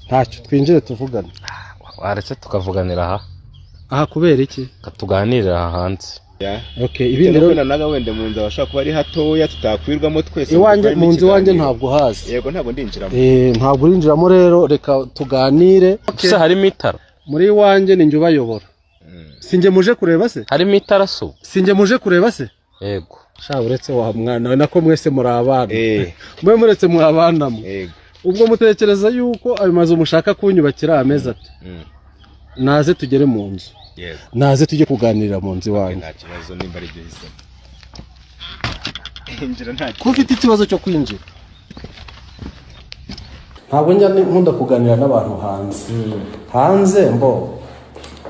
Ntacyo, twinjire tuvugane. Waretse tukavuganira aha. Aha kubera iki? Katuganirira aha hanze. Okay, ibindi rero naga wenda mu nzu abashaka kuba ari hatoya tutakwirwamo twese. Iwanjye mu nzu iwanjye ntabwo hazi. Yego, ntabwo ndinjiramo. Ntabwo urinjiramo rero, reka tuganire. Se harimo itara? Muri iwanjye ni njye ubayobora. Sinjye muje kureba se? Harimo itara se ubu? Sinjye muje kureba se? Yego. Sha, uretse wa mwana we, nako mwese muri abana. Mwe muretse muri abanamo. Yego. Ubwo mutekereza yuko ayo mazu mushaka kunyubakira ameze ate? Naze tugere mu nzu. Yego. Naze tujye kuganirira mu nzu iwanjye. Nta kibazo nimba ari byo uhisemo. Injira, nta Ko ufite ikibazo cyo kwinjira? Ntabwo njya nkunda kuganira n'abantu hanze. Hanze mbo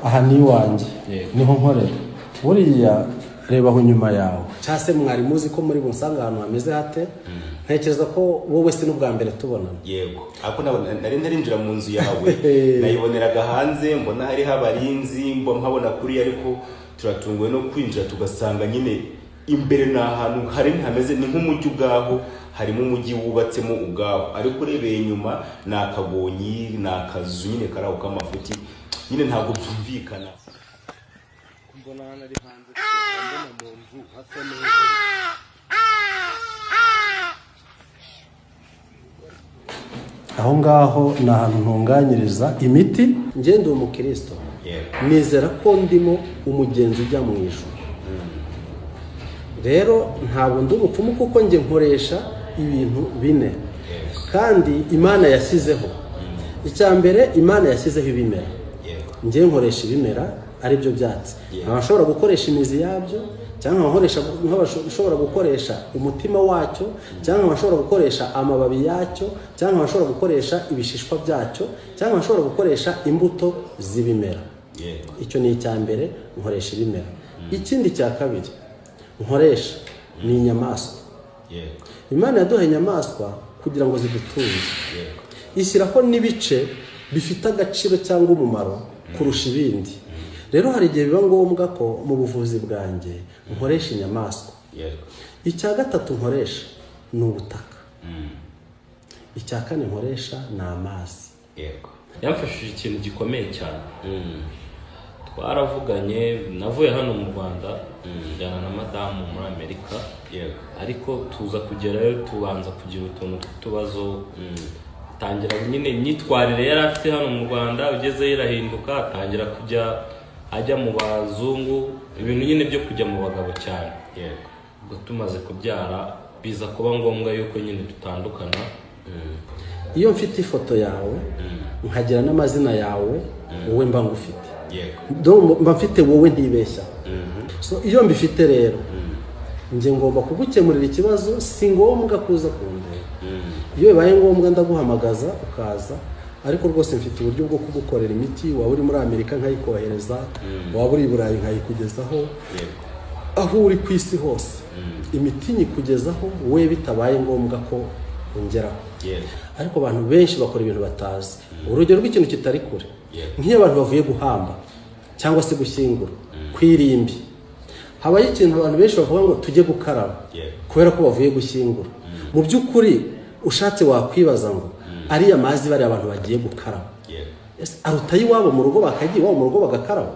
aha ni iwanjye, niho nkorera. Buriya reba aho inyuma yawe, cyangwa se mwari muzi ko muri bunsanga ahantu hameze hate? Ntekereza ko wowe si n'ubwa mbere tubonana. Yego, ariko nari ntarinjira mu nzu yawe, nayiboneraga hanze, mbona hariho abarinzi, mpabona kuriya, ariko turatunguwe no kwinjira tugasanga nyine imbere ni ahantu hari hameze ni nk'umujyi ubwaho, harimo umujyi wubatsemo ubwaho, ariko urebeye inyuma ni akagonyi, ni akazu nyine kari aho k'amafuti nyine, ntabwo byumvikana. Mbona hano ari hanze, mbona mu nzu hasa neza. Aho ngaho ni ahantu ntunganyiriza imiti. Ngende umukristo, nizera ko ndimo umugenzi ujya mu ijuru. Rero ntabwo ndi umupfumu, kuko njye nkoresha ibintu bine kandi Imana yashyizeho. Icya mbere, Imana yashyizeho ibimera. Njye nkoresha ibimera, aribyo byatsi. Nkaba nshobora gukoresha imizi yabyo, cyangwa nkaba nshobora gukoresha umutima wacyo, cyangwa nkaba nshobora gukoresha amababi yacyo, cyangwa nkaba nshobora gukoresha ibishishwa byacyo, cyangwa nkaba nshobora gukoresha imbuto z'ibimera. Icyo ni icya mbere, nkoresha ibimera. Ikindi cya kabiri nkoresha ni inyamaswa. Imana yaduhaye inyamaswa kugira ngo zidutunge, ishyiraho n'ibice bifite agaciro cyangwa umumaro kurusha ibindi. Rero hari igihe biba ngombwa ko mu buvuzi bwanjye nkoresha inyamaswa. Icya gatatu nkoresha ni ubutaka. Icya kane nkoresha ni amazi. Yamfashije ikintu gikomeye cyane. Twaravuganye, navuye hano mu Rwanda njyana na madamu muri Amerika, ariko tuza kugerayo tubanza kugira utuntu tw'utubazo. Atangira nyine imyitwarire yari afite hano mu Rwanda, ugezeyo irahinduka, atangira kujya ajya mu bazungu, ibintu nyine byo kujya mu bagabo cyane. Ubwo tumaze kubyara biza kuba ngombwa yuko nyine dutandukana. Iyo mfite ifoto yawe nkagira n'amazina yawe, wowe mba ngufite, mba mfite wowe, ntibeshya. So iyo mbifite rero, njye ngomba kugukemurira ikibazo, si ngombwa kuza kundeba. Iyo bibaye ngombwa ndaguhamagaza ukaza, ariko rwose mfite uburyo bwo kugukorera imiti, waba uri muri Amerika nkayikohereza, waba uri i Burayi nkayikugezaho, aho uri ku isi hose imiti nyikugezaho we bitabaye ngombwa ko ungeraho. Ariko abantu benshi bakora ibintu batazi. Urugero rw'ikintu kitari kure, nk'iyo abantu bavuye guhamba cyangwa se gushyingura ku irimbi, habaho ikintu abantu benshi bavuga ngo tujye gukaraba kubera ko bavuye gushyingura. Mu by'ukuri ushatse wakwibaza ngo ariya mazi bariya abantu bagiye gukaraba, ese aruta ay'iwabo mu rugo? Bakagiye iwabo mu rugo bagakaraba.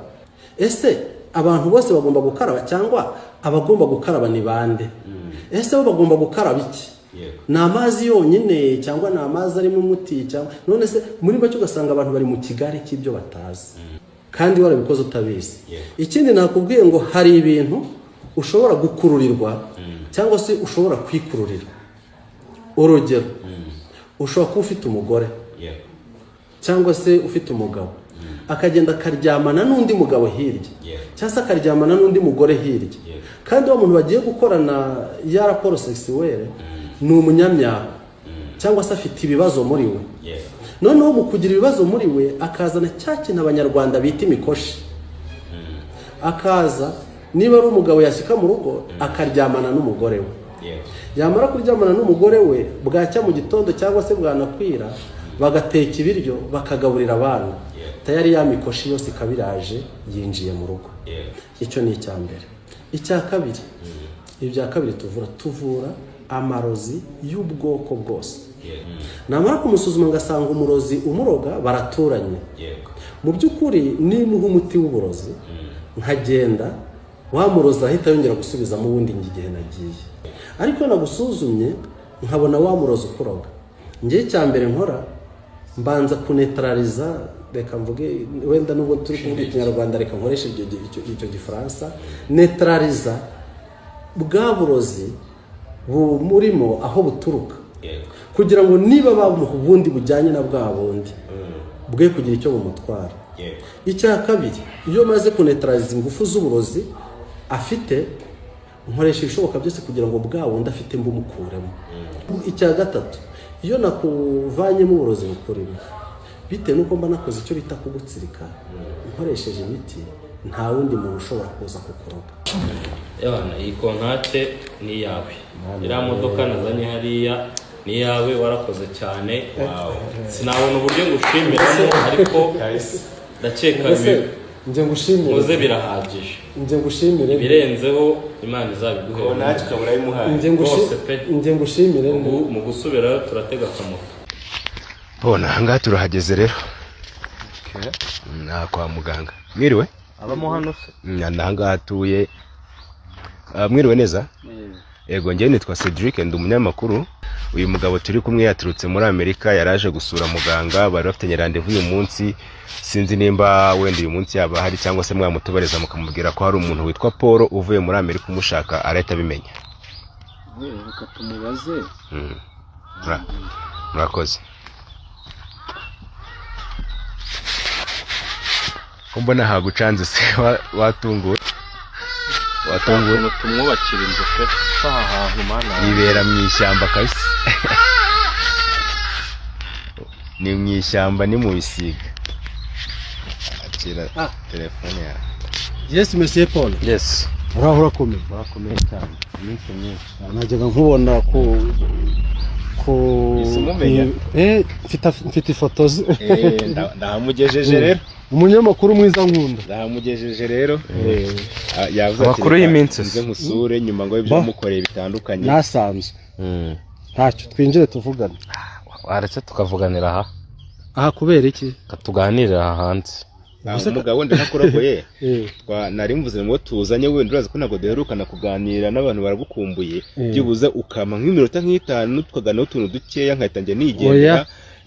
Ese abantu bose bagomba gukaraba, cyangwa abagomba gukaraba ni bande? Ese bo bagomba gukaraba iki? Ni amazi yonyine, cyangwa ni amazi arimo umuti? Cyangwa none se muri make ugasanga abantu bari mu kigare cy'ibyo batazi, kandi warabikoze utabizi. Ikindi nakubwiye ngo hari ibintu ushobora gukururirwa cyangwa se ushobora kwikururira. Urugero, ushobora kuba ufite umugore cyangwa se ufite umugabo, akagenda akaryamana n'undi mugabo hirya, cyangwa se akaryamana n'undi mugore hirya, kandi uwo muntu bagiye gukorana ya rapport sexuelle ni umunyamyaka, cyangwa se afite ibibazo muri we. Noneho mu kugira ibibazo muri we akazana cya kintu Abanyarwanda bita imikoshi, akaza niba ari umugabo yashyika mu rugo akaryamana n'umugore we. Yamara kuryamana n'umugore we, bwacya mu gitondo cyangwa se bwanakwira, bagateka ibiryo, bakagaburira abana, tayari ya mikoshi yose ikaba iraje yinjiye mu rugo. Icyo ni icya mbere. Icya kabiri, ibya kabiri tuvura, tuvura amarozi y'ubwoko bwose. Namara kumusuzuma ngasanga umurozi umuroga baraturanye. Mu by'ukuri nimuha umuti w'uburozi nkagenda wa murozi ahita yongera gusubizamo ubundi igihe nagiye. Ariko nagusuzumye nkabona wa murozi ukuroga, njye icya mbere nkora mbanza kunetraliza, reka mvuge wenda nubwo turi kuvuga ikinyarwanda reka nkoreshe icyo gifaransa, netraliza bwa burozi bumurimo aho buturuka, kugira ngo niba bamuha ubundi bujyanye na bwa bundi bwe kugira icyo bumutwara. Icya kabiri, iyo maze kunetraliza ingufu z'uburozi afite, nkoresha ibishoboka byose kugira ngo bwa bundi afite mbumukuremo. Icya gatatu, iyo nakuvanyemo uburozi bukurimo, bitewe n'uko mba nakoze icyo bita kugutsirika nkoresheje imiti, nta wundi muntu ushobora kuza kukuroga. Yabana, iyi kontake ni iyawe, iriya modoka nazanye hariya ni iyawe, warakoze cyane. Sinabona uburyo ngushimiramo, ariko ndakeka njye ngushimire muze birahagije. Njye ngushimire, ibirenzeho Imana izabiguhera. Kontake ukaba urayimuhaye. Njye ngushimire. Mu gusubirayo turatega akamoto. Bona ahangaha turahageze rero. Na kwa muganga. Mwiriwe? Abamo hano se? Ahangaha atuye. Mwiriwe neza? Yego, njye nitwa Cedric, ndi umunyamakuru. Uyu mugabo turi kumwe yaturutse muri Amerika, yaraje gusura muganga, bari bafitanye rendez-vous uyu munsi. Sinzi nimba wenda uyu munsi yaba hari cyangwa se mwamutubareza mukamubwira ko hari umuntu witwa Paul uvuye muri Amerika umushaka, arahita abimenya. Reka tumubaze. Murakoze. Ko mbona hagucanze se, watunguwe? Watunguwe? Tumwubakira inzu pe, aha hantu mana. Yibera mu ishyamba kabisa. Ni mu ishyamba, ni mu bisiga. Akira telefone yawe. Yes, Monsieur Paul. Yes. Uraho urakomeye? Urakomeye cyane. Iminsi myinshi. Najyaga nkubona ku mfite ifoto ze. Ndahamugejeje rero. Umunyamakuru mwiza nkunda. Ndahamugejeje rero. Yavuze ati amakuru y'iminsi nze nkusure nyuma ngo ibyo mukoreye bitandukanye. Nasanzwe. Ntacyo, twinjire tuvugane. Waretse tukavuganira aha. Aha kubera iki? Katuganirira aha hanze. Umugabo wenda ntakurogoye. Nari mvuze ngo tuzanye wenda urazi ko ntabwo duherukana kuganira n'abantu baragukumbuye, byibuze ukama nk'iminota nk'itanu tukaganira utuntu dukeya nkahita njye nigendera.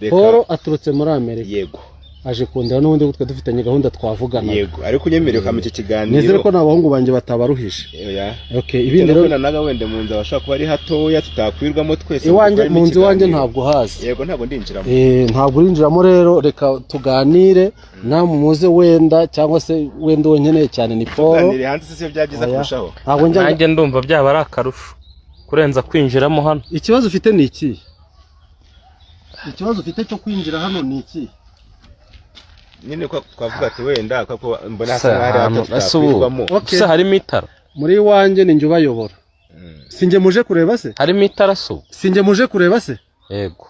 Paul aturutse muri Amerika. Yego. Aje kundira n'ubundi gutwe dufitanye gahunda twavugana. Yego, ariko unyemereye ukama icyo kiganiro. Nizere ko n'abahungu banjye batabaruhije. Oya. Okay, ibindi rero naga wenda mu nzu abashaka kuba ari hatoya tutakwirwamo twese. Iwanjye mu nzu iwanjye ntabwo hazi. Yego, ntabwo ndinjiramo. Ntabwo urinjiramo rero, reka tuganire namwe muze wenda cyangwa se wenda uwo nkeneye cyane ni Paul. Tuganire hanze se byagize kurushaho. Ntabwo njya nanjye ndumva byaba ari akarusho kurenza kwinjiramo hano. Ikibazo ufite ni iki? Ikibazo ufite cyo kwinjira hano ni iki? Nyine ko twavuga ati wenda ko mbona hasa nk'aho tutakwirwamo. Se harimo itara muri iwanjye ni njye ubayobora. Sinjye muje kureba se? Harimo itara so. Sinjye muje kureba se? Yego.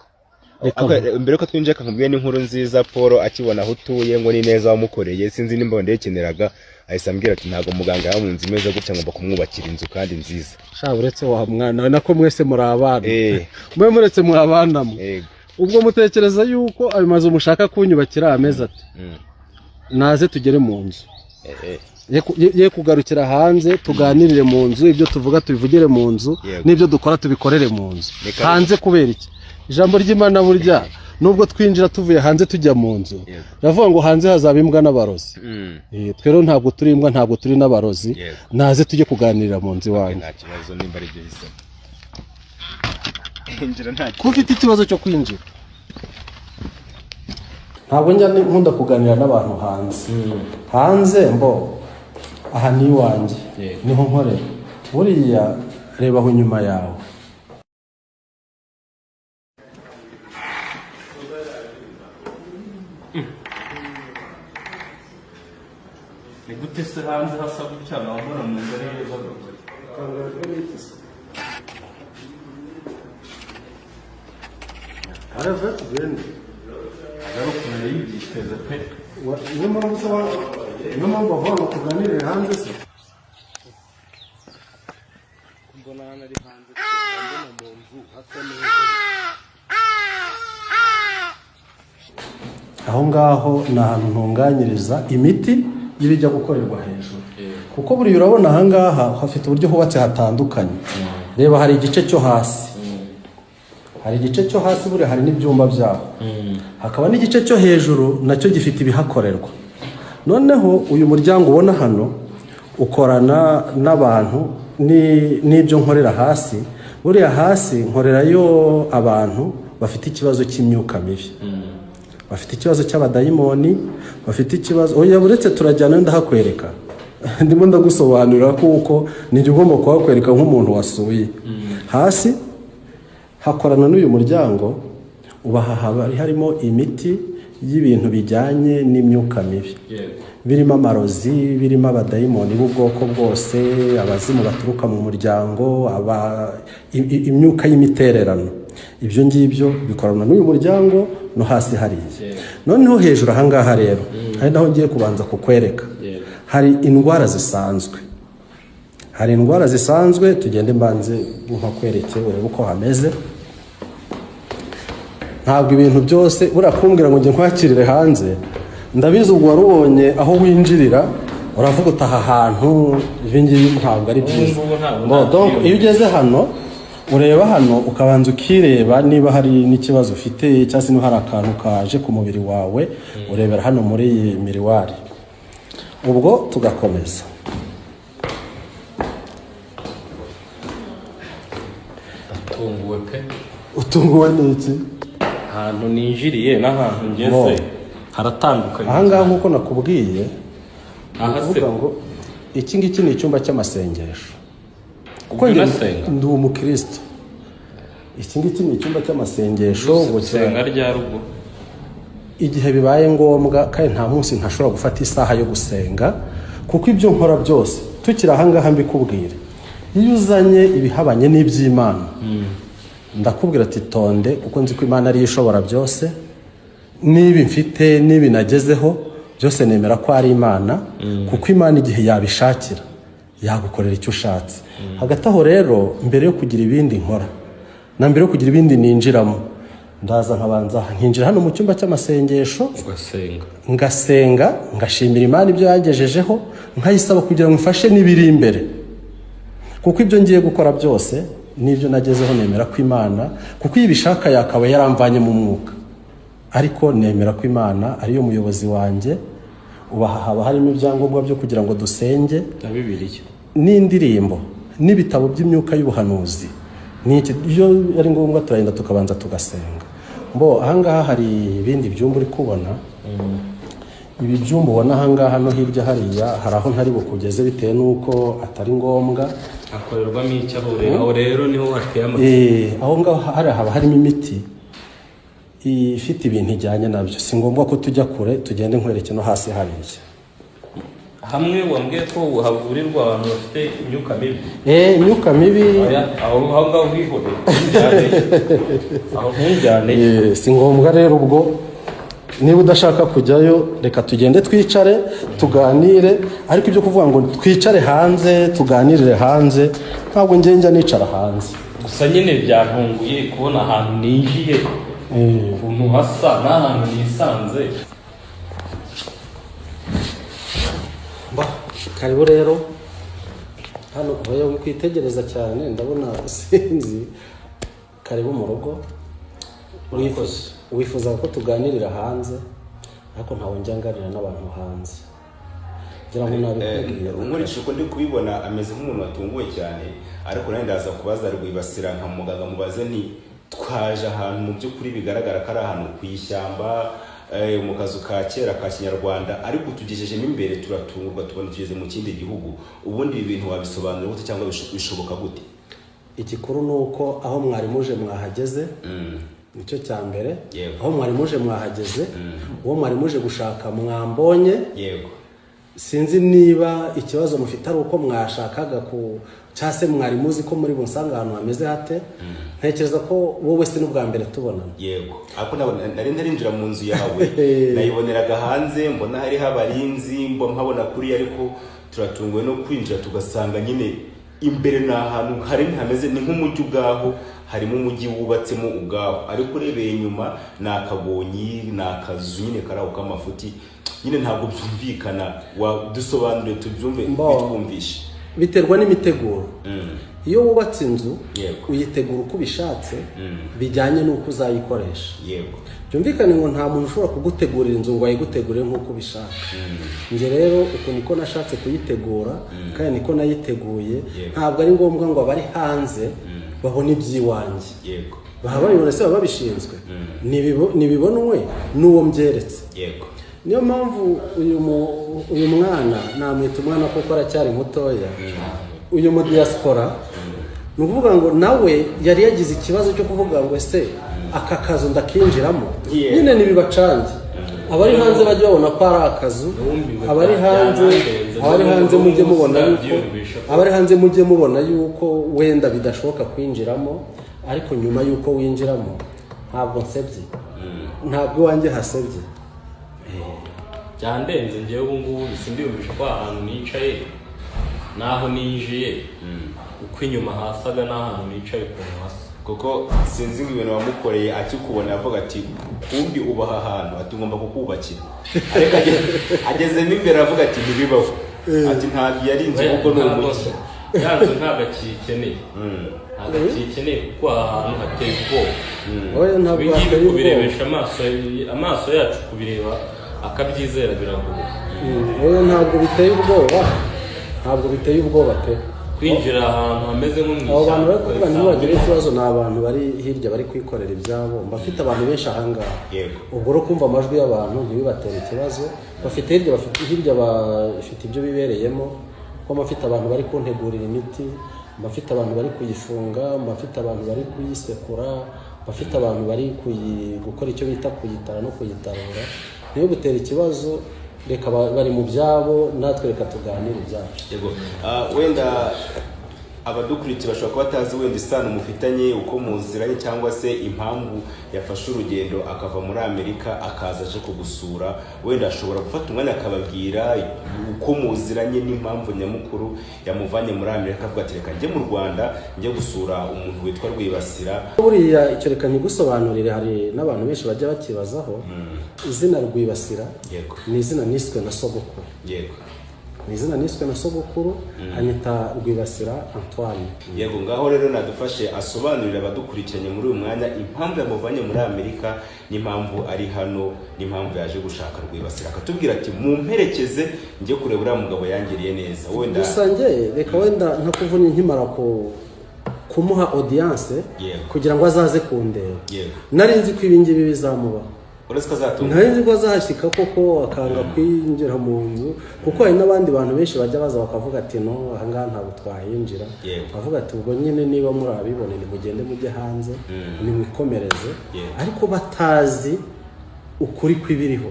Mbere ko twinjira nkubwiye n'inkuru nziza, Paul akibona aho utuye ngo ni neza wamukoreye, sinzi nimba ndekeneraga, ahise ambwira ati ntabwo muganga yamunze inzu imeze gutya, ngomba kumwubakira inzu kandi nziza. Sha uretse wa mwana nako mwese muri abana. Mwe muretse muri abana mwe. Ubwo mutekereza yuko ayo mazu mushaka kunyubakira ameze ati naze tugere mu nzu, ye kugarukira hanze, tuganirire mu nzu, ibyo tuvuga tubivugire mu nzu, n'ibyo dukora tubikorere mu nzu. Hanze kubera iki? Ijambo ry'Imana burya nubwo twinjira tuvuye hanze tujya mu nzu, ravuga ngo hanze hazaba imbwa n'abarozi. Twe rero ntabwo turi imbwa, ntabwo turi n'abarozi, naze tujye kuganirira mu nzu iwanyu. Nta kibazo nimba ari byo bisaba. Ko ufite ikibazo cyo kwinjira? Ntabwo njya nkunda kuganira n'abantu hanze. Hanze mbo aha ni iwanjye, niho nkorera. Buriya reba aho inyuma yawe. Ni gute se hanze hasa gutya wabona mu nzu ari heza gutya? Arava tugende. Agaruka yibyiteze pe. Niyo mpamvu se niyo mpamvu bavuga ngo tuganire hanze se? Mbona hano ari hanze, mbona mu nzu hasa neza. Aho ngaho ni ahantu ntunganyiriza imiti y'ibijya gukorerwa hejuru, kuko buriya urabona aha ngaha hafite uburyo hubatse hatandukanye. Reba, hari igice cyo hasi, hari igice cyo hasi buriya hari n'ibyumba byaho, hakaba n'igice cyo hejuru nacyo gifite ibihakorerwa. Noneho uyu muryango ubona hano ukorana n'abantu n'ibyo nkorera hasi. Buriya hasi nkorerayo abantu bafite ikibazo cy'imyuka mibi, bafite ikibazo cy'abadayimoni, bafite ikibazo. Oya, uretse turajyana ndahakwereka, ndimo ndagusobanurira kuko nijye ugomba kuhakwereka nk'umuntu wasuye. Hasi hakorana n'uyu muryango, uba haba harimo imiti y'ibintu bijyanye n'imyuka mibi, birimo amarozi, birimo abadayimoni b'ubwoko bwose, abazimu baturuka mu muryango, imyuka y'imitererano. Ibyo ngibyo bikorana n'uyu muryango no hasi hariya. Noneho hejuru ahangaha rero hari naho ngiye kubanza kukwereka. Hari indwara zisanzwe, hari indwara zisanzwe. Tugende mbanze nkakwereke urebe uko hameze. Ntabwo ibintu byose burakumbwira ngo njye nkwakirire hanze. Ndabizi ubwo wari ubonye aho winjirira uravuga uti aha hantu ibi ngibi ntabwo ari byiza. Ubu ngubu ntabwo Bon, donc iyo ugeze hano ureba hano ukabanza ukireba niba hari n'ikibazo ufite cyangwa se niba hari akantu kaje ku mubiri wawe, urebera hano muri iyi miroir, ubwo tugakomeza. Ndatunguwe pe. Utunguwe n'iki? Ahantu ninjiriye n'ahantu ngeze haratandukanye. Aha ngaha nk'uko nakubwiye, ni Aha se ukuvuga ngo iki ngiki ni icyumba cy'amasengesho, kuko Ubwo njye unasenga? ndi umukristo. Iki ngiki ni icyumba cy'amasengesho, ubwo Usenga rya rugo? Igihe bibaye ngombwa, kandi nta munsi ntashobora gufata isaha yo gusenga, kuko ibyo nkora byose tukiri aha ngaha mbikubwire, iyo uzanye ibihabanye n'iby'Imana ndakubwira ati tonde, kuko nzi ko Imana ariyo ishobora byose. N'ibi mfite n'ibi nagezeho byose nemera ko ari Imana, kuko Imana igihe yabishakira yagukorera icyo ushatse. Hagati aho rero, mbere yo kugira ibindi nkora na mbere yo kugira ibindi ninjiramo, ndaza nkabanza nkinjira hano mu cyumba cy'amasengesho, Ugasenga. Ngasenga, ngashimira Imana ibyo yangejejeho, nkayisaba kugira ngo mfashe n'ibiri imbere, kuko ibyo ngiye gukora byose n'ibyo nagezeho nemera ko Imana, kuko iyo ibishaka yakaba yaramvanye mu mwuka, ariko nemera ko Imana ariyo muyobozi wanjye. Ubu aha haba harimo ibyangombwa byo kugira ngo dusenge, Na Bibiliya. n'indirimbo n'ibitabo by'imyuka y'ubuhanuzi. Ni iki, iyo ari ngombwa turagenda tukabanza tugasenga. Mbo ahangaha hari ibindi byumba uri kubona. Ibi byumba ubona ahangaha no hirya hariya hari aho ntari bukugeze bitewe n'uko atari ngombwa. Hakorerwamo iki aho rero? Aho rero niho hateye amatsiko. Aho ngaho hariya haba harimo imiti ifite ibintu ijyanye nabyo. Si ngombwa ko tujya kure, tugende nkwereke no hasi hariya. Hamwe wambwiye ko havurirwa abantu bafite imyuka mibi. Imyuka mibi. Oya, aho aho ngaho wihoreye ntujyaneyo, aho ntujyaneyo. Si ngombwa rero ubwo niba udashaka kujyayo, reka tugende twicare tuganire. Ariko ibyo kuvuga ngo twicare hanze tuganirire hanze, ntabwo njye njya nicara hanze. Gusa nyine byantunguye kubona ahantu ninjiye ukuntu hasa n'ahantu nisanze. Karibu rero hano. Oya, wikwitegereza cyane, ndabona sinzi. Karibu mu rugo. Wifuzaga ko tuganirira hanze, ariko ntawe njya nganira n'abantu hanze, ngira ngo nabikubwiye. Nkurikije uko ndi kubibona, ameze nk'umuntu watunguwe cyane, ariko nanjye ndaza kubaza Rwibasira nka muganga, mubaze nti twaje ahantu mu by'ukuri bigaragara ko ari ahantu ku ishyamba, mu kazu ka kera ka kinyarwanda, ariko tugejejemo imbere turatungurwa tubona tugeze mu kindi gihugu. Ubundi ibi bintu wabisobanura gute cyangwa bishoboka gute? Igikuru ni uko aho mwari muje mwahageze, nicyo cya mbere. Aho mwari muje mwahageze, uwo mwari muje gushaka mwambonye. Sinzi niba ikibazo mufite ari uko mwashakaga ku cyangwa se mwari muzi ko muri bunsanga ahantu hameze hate. Ntekereza ko wowe si n'ubwa mbere tubonana. Yego, ariko nari ntarinjira mu nzu yawe, nayiboneraga hanze mbona hariho abarinzi, mpabona kuriya, ariko turatunguwe no kwinjira tugasanga nyine Imbere ni ahantu hari hameze ni nk'umujyi ubwaho, harimo umujyi wubatsemo ubwaho, ariko urebeye inyuma ni akagonyi, ni akazu nyine kari aho k'amafuti nyine, ntabwo byumvikana. Wadusobanuriye tubyumve, bitwumvishe. Biterwa n'imiteguro. Iyo wubatse inzu, uyitegura uko ubishatse bijyanye n'uko uzayikoresha. Byumvikane ngo nta muntu ushobora kugutegurira inzu ngo ayigutegure nk'uko ubishaka. Njye rero uku niko nashatse kuyitegura kandi niko nayiteguye. Ntabwo ari ngombwa ngo abari hanze babone iby'iwanjye. Baba babibona se? Baba babishinzwe? Nibibonwe n'uwo mbyeretse. Niyo mpamvu uyu mwana namwita umwana kuko aracyari mutoya, uyu mu diaspora, ni ukuvuga ngo nawe yari yagize ikibazo cyo kuvuga ngo ese aka kazu ndakinjiramo? Nyine ntibibacange, abari hanze bajye babona ko ari akazu. Numiwe. Abari hanze Byanandenze. abari hanze mujye mubona yuko Ndabyiyumvisha ko- abari hanze mujye mubona yuko wenda bidashoboka kwinjiramo, ariko nyuma yuko winjiramo ntabwo nsebye, ntabwo iwanjye hasebye. Byandenze. Njyewe ubu ngubu sindiyumvisha ko ahantu nicaye n'aho ninjiye, uko inyuma hasaga n'ahantu nicaye ukuntu hasa. Kuko sinzi ngo ibintu wamukoreye, akikubona avuga ati kumbi ubaha ahantu, ati ngomba kukubakira, ariko agezemo imbere avuga ati ntibibaho, ati ntabwo yari inzu kuko ni Ntabwo- umujyi. Ya nzu ntabwo akiyikeneye, ntabwo akiyikeneye kuko aha hantu hateye ubwoba. Oya, ntabwo Ibi ngibi hateye ubwoba. kubirebesha amaso yacu, kubireba akabyizera biragoye. Oya, ntabwo biteye ubwoba, ntabwo biteye ubwoba pe. Kwinjira ahantu hameze nko mu Abo bantu ishyamba bari kuvuga ntibagire ikibazo, ni abantu bari hirya bari kwikorera ibyabo. Mbafite abantu benshi ahangaha. Ubwo rero kumva amajwi y'abantu ntibibatere ikibazo. Bafite hirya bafite ibyo bibereyemo, kuko mbafite abantu bari kuntegurira imiti, mbafite abantu bari kuyifunga, mbafite abantu bari kuyisekura, mbafite abantu bari gukora icyo bita kuyitara no kuyitarura. Ntibigutere ikibazo, reka bari mu byabo, natwe reka tuganire ibyacu. Yego. Wenda abadukurikiye bashobora kuba batazi wenda isano mufitanye, uko muziranye, cyangwa se impamvu yafashe urugendo akava muri Amerika akaza aje kugusura. Wenda ashobora gufata umwanya akababwira uko muziranye n'impamvu nyamukuru yamuvanye muri Amerika avuga ati reka njye mu Rwanda njye gusura umuntu witwa Rwibasira. Buriya icyo reka ntigusobanurire, hari n'abantu benshi bajya bakibazaho. Izina Rwibasira ni izina niswe na sogokuru. Ni izina niswe na sogokuru, anyita Rwibasira Antoine. Yego, ngaho rero nadufashe asobanurira abadukurikiranye muri uyu mwanya impamvu yamuvanye muri Amerika n'impamvu ari hano n'impamvu yaje gushaka Rwibasira, akatubwira ati mumperekeze njye kureba uriya mugabo yangiriye neza wenda. Gusa njye reka wenda ntakuvunye, nkimara kumuha audience kugira ngo azaze kundeba, nari nzi ko ibi ngibi bizamubaho. Uretse ko azatunga. Nari nzi ko azahashyika koko akanga kwinjira mu nzu, kuko hari n'abandi bantu benshi bajya baza bakavuga ati no, ahangaha ntabwo twahinjira. Bavuga ati ubwo nyine niba muri abibone nimugende mujye hanze, nimwikomereze, ariko batazi ukuri kw'ibiriho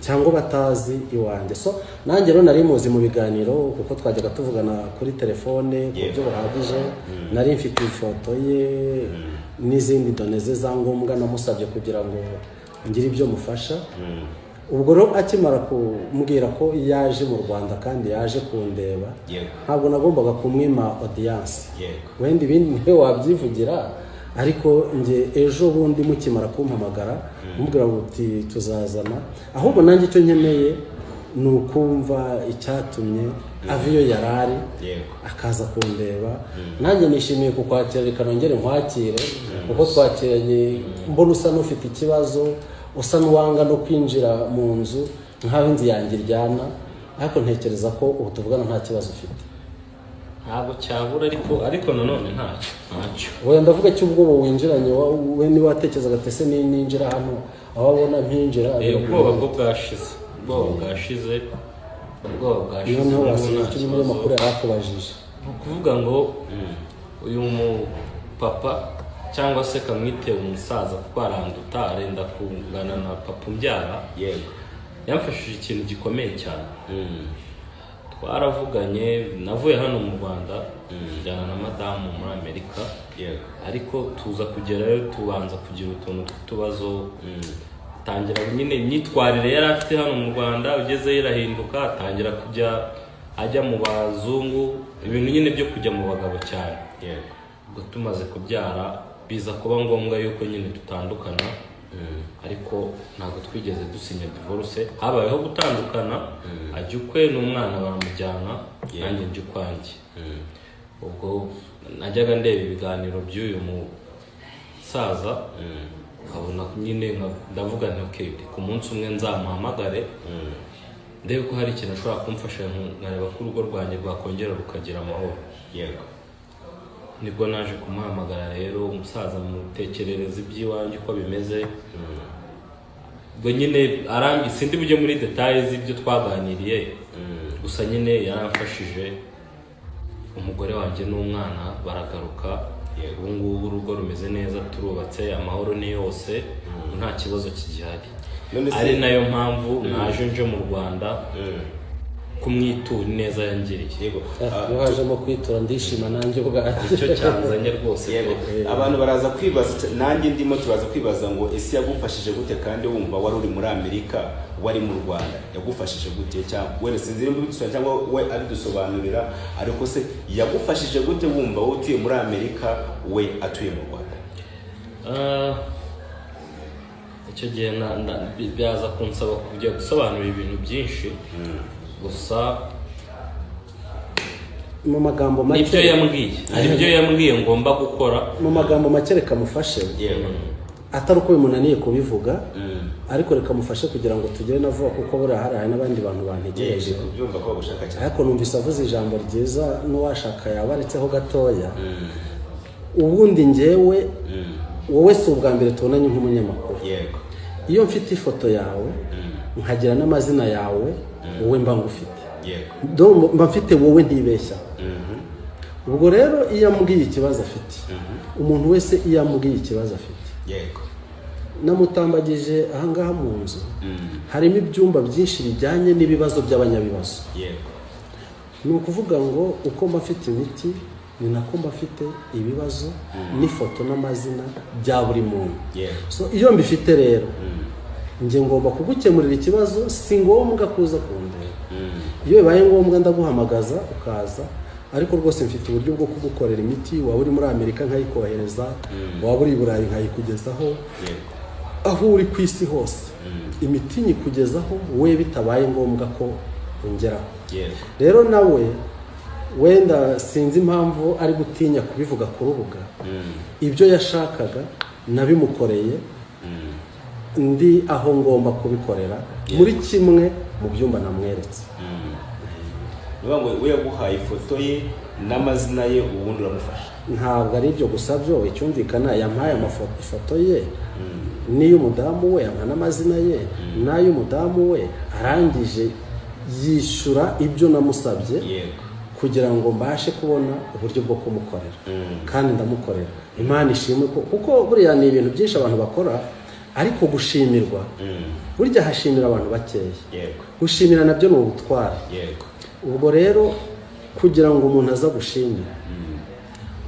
cyangwa batazi iwanjye. So nanjye rero nari muzi mu biganiro, kuko twajyaga tuvugana kuri telefone ku buryo buhagije. Nari mfite ifoto ye n'izindi données ze za ngombwa namusabye kugira ngo ngire ibyo mufasha. Ubwo rero akimara kumbwira ko yaje mu Rwanda kandi yaje kundeba, ntabwo nagombaga kumwima audience. Wenda ibindi niwe wabyivugira, ariko njye ejo bundi mukimara kumpamagara mubwira ngo uti tuzazana, ahubwo nanjye icyo nkeneye ni ukumva icyatumye ava iyo yari ari akaza kundeba. Nanjye nishimiye kukwakira, reka nongere nkwakire, kuko twakiranye mbona usa n'ufite ikibazo, usa n'uwanga no kwinjira mu nzu nk'aho inzu yanjye iryana, ariko ntekereza ko ubu tuvugana nta kibazo ufite. Ntabwo cyabura, ariko nanone ntacyo. Wenda ndavuga cy'ubwoba winjiranye, we niba watekerezaga ati ese ninjira hano aho abona mpinjira. Ubwoba bwo bwashize, ubwoba bwashize, ubwoba bwashize. Iyo niho Ubu wasinya nta icyo kibazo. umunyamakuru yari akubajije. Ni ukuvuga ngo uyu mupapa, cyangwa se kamwite umusaza kuko aranduta, arenda kungana na papa umbyara, yamfashije ikintu gikomeye cyane. Twaravuganye, navuye hano mu Rwanda njyana na madamu muri Amerika, ariko tuza kugerayo tubanza kugira utuntu tw'utubazo. Atangira nyine imyitwarire yari afite hano mu Rwanda, ugezeyo irahinduka, atangira kujya ajya mu bazungu, ibintu nyine byo kujya mu bagabo cyane. Yego. Ubwo tumaze kubyara biza kuba ngombwa yuko nyine dutandukana, ariko ntabwo twigeze dusinya divorce. Habayeho gutandukana, ajya ukwe n'umwana baramujyana, nanjye njya ukwanjye. Ubwo najyaga ndeba ibiganiro by'uyu musaza, nkabona nyine ndavuga nti okay, ku munsi umwe nzamuhamagare ndebe ko hari ikintu ashobora kumfasha, nkareba ko urugo rwanjye rwakongera rukagira amahoro. Yego. Nibwo naje kumuhamagara rero, umusaza mutekerereza iby'iwanjye uko bimeze. Ubwo nyine arambi, sindi bujye muri details z'ibyo twaganiriye, gusa nyine yaramfashije, umugore wanjye n'umwana baragaruka. Yego. Ubu ngubu urugo rumeze neza, turubatse, amahoro ni yose, nta kibazo kigihari. None se- Ari nayo mpamvu naje nje mu Rwanda kumwitura ineza yangiriye. Yego. Iyo hajemo kwitura ndishima nanjye ubwanjye. Icyo cyanzanye rwose. Yego. Abantu baraza kwibaza, nanjye ndimo turaza kwibaza ngo ese yagufashije gute kandi wumva wari uri muri Amerika, wari mu Rwanda, yagufashije gute? Cyangwa wenda sinzi nimba ubidusobanurira cyangwa we abidusobanurira, ariko se yagufashije gute wumva wowe utuye muri Amerika, we atuye mu Rwanda? Icyo gihe byaza kunsaba kujya gusobanura ibintu byinshi, gusa Mu magambo make, nibyo yambwiye, hari ibyo yambwiye ngomba gukora. Mu magambo make reka mufashe, Yego. atari uko bimunaniye kubivuga, ariko reka mufashe kugira ngo tugere na vuba, kuko buriya hari n'abandi bantu bantegereje. Yego, kubyumva ko bagushaka cyane. Ariko numvise avuze ijambo ryiza, n'uwashaka yaba aretseho gatoya. Ubundi njyewe, wowe si ubwa mbere tubonanye nk'umunyamakuru. Yego. Iyo mfite ifoto yawe, nkagira n'amazina yawe, wowe mba ngufite. Yego. Donc, mba mfite wowe ntibeshya. Ubwo rero iyo ambwiye ikibazo afite, umuntu wese iyo ambwiye ikibazo afite, Yego. namutambagije ahangaha mu nzu, harimo ibyumba byinshi bijyanye n'ibibazo by'abanyabibazo. Yego. Ni ukuvuga ngo uko mba mfite imiti ni nako mba mfite ibibazo n'ifoto n'amazina bya buri muntu. Yego. So iyo mbifite rero, njye ngomba kugukemurira ikibazo, si ngombwa kuza kundeba. Iyo bibaye ngombwa ndaguhamagaza ukaza, ariko rwose mfite uburyo bwo kugukorera imiti, waba uri muri Amerika nkayikohereza, waba uri i Burayi nkayikugezaho, Yego. aho uri ku isi hose imiti nyikugezaho we bitabaye ngombwa ko ongeraho. Yego. Rero nawe wenda sinzi impamvu ari gutinya kubivuga ku rubuga. Ibyo yashakaga nabimukoreye, ndi aho ngomba kubikorera muri kimwe mu byumba namweretse. Ni ngo we yaguhaye ifoto ye n'amazina ye, ubundi uramufasha. Ntabwo ari ibyo gusa byo, icyumvikana yampaye ifoto ye n'iy'umudamu we, ampa n'amazina ye n'ay'umudamu we, arangije yishyura ibyo namusabye Yego. kugira ngo mbashe kubona uburyo bwo kumukorera, kandi ndamukorera. Imana ishimwe ko, kuko buriya ni ibintu byinshi abantu bakora, ariko gushimirwa, burya hashimira abantu bakeya. Yego. Gushimira nabyo ni ubutwari. Yego. Ubwo rero kugira ngo umuntu aza gushimira,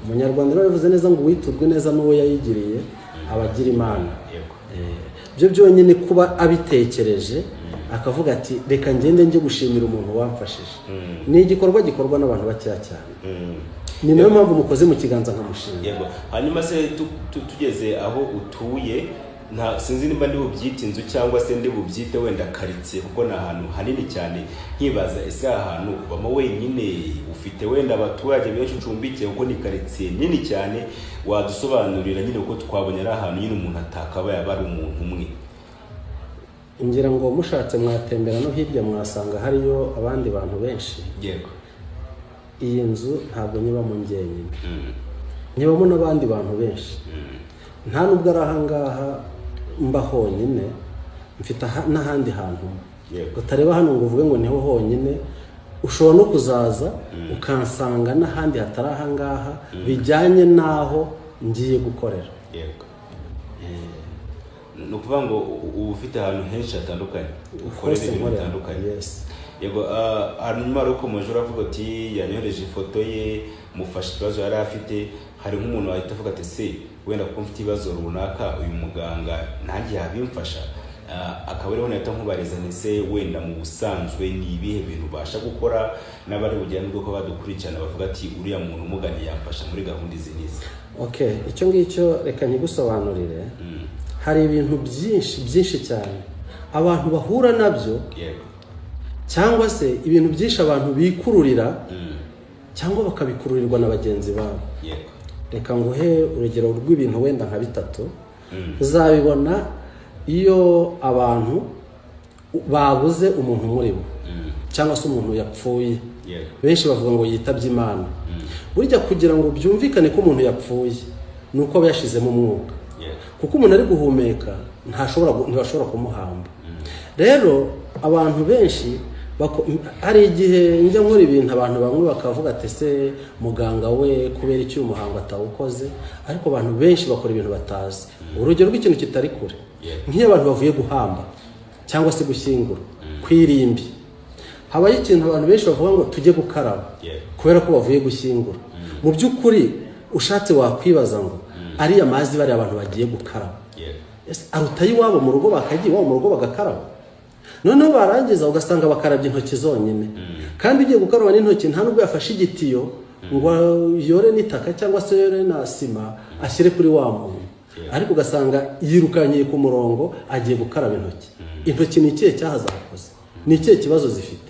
Umunyarwanda rero yabivuze neza ngo uwiturwe neza n'uwo yayigiriye aba agira Imana. Yego. Byo byonyine kuba abitekereje akavuga ati reka ngende njye gushimira umuntu wamfashije, ni igikorwa gikorwa n'abantu bakeya cyane. Ni nayo mpamvu mukoze mu kiganza nkamushimira. Yego. Hanyuma se tugeze aho utuye, nta sinzi nimba ndi bubyite inzu cyangwa se ndi bubyite wenda karitsiye, kuko ni ahantu hanini cyane. Nkibaza ese aha hantu ubamo wenyine, ufite wenda abaturage benshi ucumbikiye, kuko ni karitsiye nini cyane. Wadusobanurira nyine, kuko twabonye ari ahantu nyine umuntu atakabaye aba ari umuntu umwe. Ngira ngo mushatse mwatembera no hirya mwasanga hariyo abandi bantu benshi. Yego. Iyi nzu ntabwo nyibamo njyenyine, nyibamo n'abandi bantu benshi. Nta nubwo ari ahangaha mba honyine, mfite n'ahandi hantu. Yego. Utareba hano ngo uvuge ngo niho honyine, ushobora no kuzaza ukansanga n'ahandi hatari ahangaha, bijyanye n'aho ngiye gukorera. Yego. Ni ukuvuga ngo uba ufite ahantu henshi hatandukanye ukorera Hose ibintu nkorera. bitandukanye. Yes. Yego. Hanyuma wari ukomeje uravuga uti yanyohereje ifoto ye, mufashe ikibazo yari afite. Hari nk'umuntu wahita avuga ati se wenda kuko mfite ibibazo runaka, uyu muganga nanjye yabimfasha. Akaba ariho nahita nkubariza nti se wenda mu busanzwe ni ibihe bintu ubasha gukora n'abari bugire n'ubwo ko badukurikirana bavuga ati uriya muntu umugani yamfasha muri gahunda izi n'izi? Okay, icyo ngicyo reka nkigusobanurire. Hari ibintu byinshi byinshi cyane abantu bahura nabyo, cyangwa se ibintu byinshi abantu bikururira, cyangwa bakabikururirwa na bagenzi babo. Reka nguhe urugero rw'ibintu wenda nka bitatu. Uzabibona iyo abantu babuze umuntu muri bo, cyangwa se umuntu yapfuye. Benshi bavuga ngo yitabye Imana. Burya kugira ngo byumvikane ko umuntu yapfuye ni uko aba yashizemo umwuka, kuko umuntu ari guhumeka ntibashobora kumuhamba. Rero abantu benshi hari igihe njya nkora ibintu abantu bamwe bakavuga ati ese muganga we kubera iki uyu muhango atawukoze, ariko abantu benshi bakora ibintu batazi. Urugero rw'ikintu kitari kure, nk'iyo abantu bavuye guhamba cyangwa se gushyingura kwirimbi, habayo ikintu abantu benshi bavuga ngo tujye gukaraba kubera ko bavuye gushyingura. Mu by'ukuri ushatse wakwibaza ngo ariya mazi bariya abantu bagiye gukaraba, ese aruta iwabo mu rugo bakagiye iwabo mu rugo bagakaraba? Noneho barangiza ugasanga bakarabye intoki zonyine, kandi ugiye gukaraba n'intoki nta nubwo yafashe igitiyo ngo yore n'itaka cyangwa se yore na sima ashyire kuri wa muntu, ariko ugasanga yirukanyiye ku murongo agiye gukaraba intoki. Intoki ni ikihe cyaha zakoze? Ni ikihe kibazo zifite?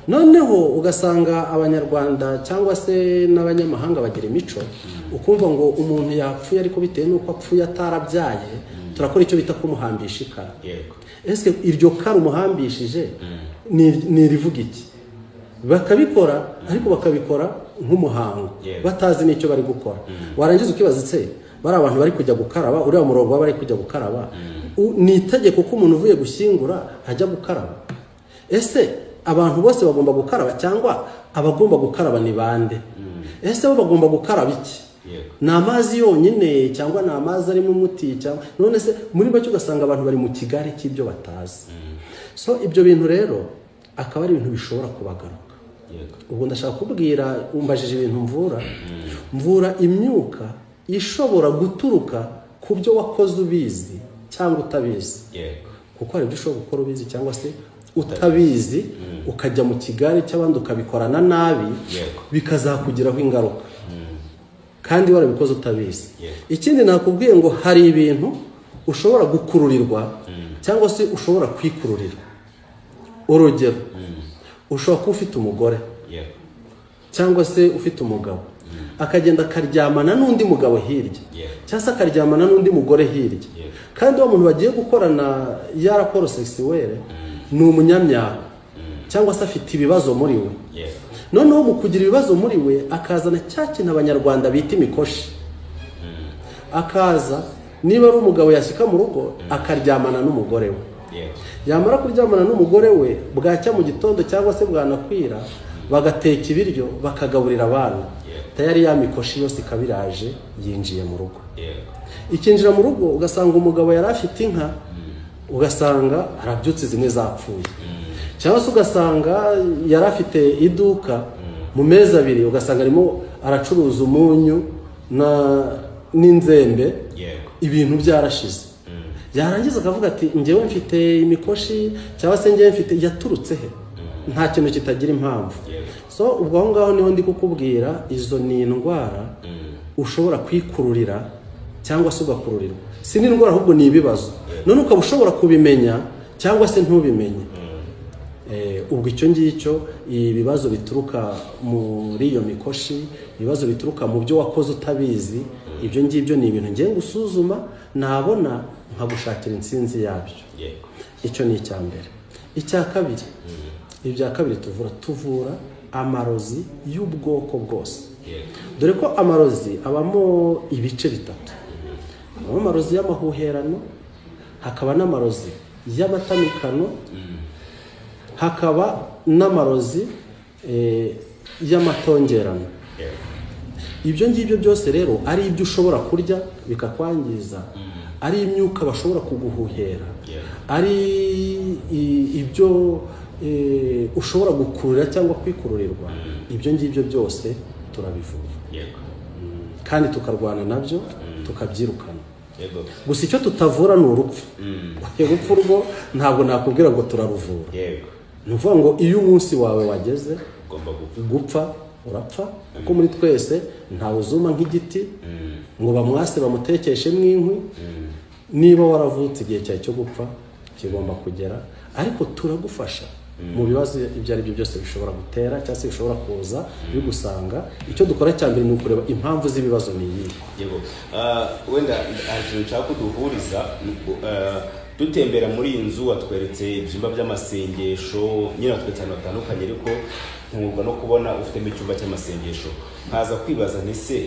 Noneho ugasanga abanyarwanda cyangwa se n'abanyamahanga bagira imico, ukumva ngo umuntu yapfuye ariko bitewe n'uko apfuye atarabyaye turakora icyo bita kumuhambisha ikara. Ese iryo kara umuhambishije ni irivuga iki? Bakabikora ariko bakabikora nk'umuhango, batazi n'icyo bari gukora. Warangiza ukibaza se bari abantu bari kujya gukaraba, uriya murongo baba bari kujya gukaraba, ni itegeko ko umuntu uvuye gushyingura ajya gukaraba? Ese abantu bose bagomba gukaraba cyangwa abagomba gukaraba ni bande? Ese bo bagomba gukaraba iki? Ni amazi yonyine cyangwa ni amazi arimo umuti? Cyangwa none se muri make ugasanga abantu bari mu kigari cy'ibyo batazi. So ibyo bintu rero akaba ari ibintu bishobora kubagaruka. Ubwo ndashaka kubwira, umbajije ibintu mvura imyuka ishobora guturuka ku byo wakoze ubizi cyangwa utabizi. Kuko hari ibyo ushobora gukora ubizi cyangwa se utabizi, ukajya mu kigari cy'abandi ukabikorana nabi, bikazakugiraho ingaruka kandi warabikoze utabizi. Ikindi nakubwiye ngo hari ibintu ushobora gukururirwa cyangwa se ushobora kwikururira. Urugero, ushobora kuba ufite umugore cyangwa se ufite umugabo, akagenda akaryamana n'undi mugabo hirya, cyangwa se akaryamana n'undi mugore hirya, kandi uwo muntu bagiye gukorana ya raporo sexuelle ni umunyamyaka cyangwa se afite ibibazo muri we. Noneho mu kugira ibibazo muri we akazana cya kintu abanyarwanda bita imikoshi. Akaza niba ari umugabo yashyika mu rugo akaryamana n'umugore we, yamara kuryamana n'umugore we bwacya mu gitondo cyangwa se bwanakwira bagateka ibiryo bakagaburira abana, tayari ya mikoshi yose ikabiraje yinjiye mu rugo. Ikinjira mu rugo ugasanga umugabo yari afite inka, ugasanga arabyutse zimwe zapfuye, cyangwa se ugasanga yari afite iduka mu mezi abiri ugasanga arimo aracuruza umunyu n'inzembe, ibintu byarashize. Yarangiza akavuga ati njyewe mfite imikoshi cyangwa se njyewe mfite, yaturutse he? Nta kintu kitagira impamvu. So ubwo aho ngaho niho ndi kukubwira, izo ni indwara ushobora kwikururira cyangwa se ugakururirwa. Si n'indwara ahubwo ni ibibazo. None ukaba ushobora kubimenya cyangwa se ntubimenye. Ubwo icyo ngicyo, ibibazo bituruka muri iyo mikoshi, ibibazo bituruka mu byo wakoze utabizi, ibyo ngibyo ni ibintu ngiye gusuzuma nabona nkagushakira intsinzi yabyo. Icyo ni icya mbere. Icya kabiri, ibya kabiri tuvura amarozi y'ubwoko bwose. Dore ko amarozi abamo ibice bitatu. Habamo amarozi y'amahuherano, hakaba n'amarozi y'amatamikano, hakaba n'amarozi y'amatongerano. Ibyo ngibyo byose rero ari ibyo ushobora kurya bikakwangiza, ari imyuka bashobora kuguhuhera, ari ibyo ushobora gukurura cyangwa kwikururirwa, ibyo ngibyo byose turabivura. Kandi tukarwana nabyo, tukabyirukana. Gusa icyo tutavura ni urupfu. Urupfu rwo ntabwo nakubwira ngo turaruvura. Yego. Ni ukuvuga ngo iyo umunsi wawe wageze ugomba gupfa urapfa, kuko muri twese ntawe uzuma nk'igiti ngo bamwase bamutekeshemo inkwi. Niba waravutse igihe cyawe cyo gupfa kigomba kugera, ariko turagufasha mu bibazo ibyo ari byo byose bishobora gutera cyangwa se bishobora kuza bigusanga. Icyo dukora cya mbere ni ukureba impamvu z'ibibazo ni iyihe. Yego. Wenda hari ikintu nshaka kuduhuriza. Dutembera muri iyi nzu watweretse ibyumba by'amasengesho, nyine watweretse ahantu hatandukanye, ariko ntungurwa no kubona ufitemo icyumba cy'amasengesho. Nkaza kwibaza nti se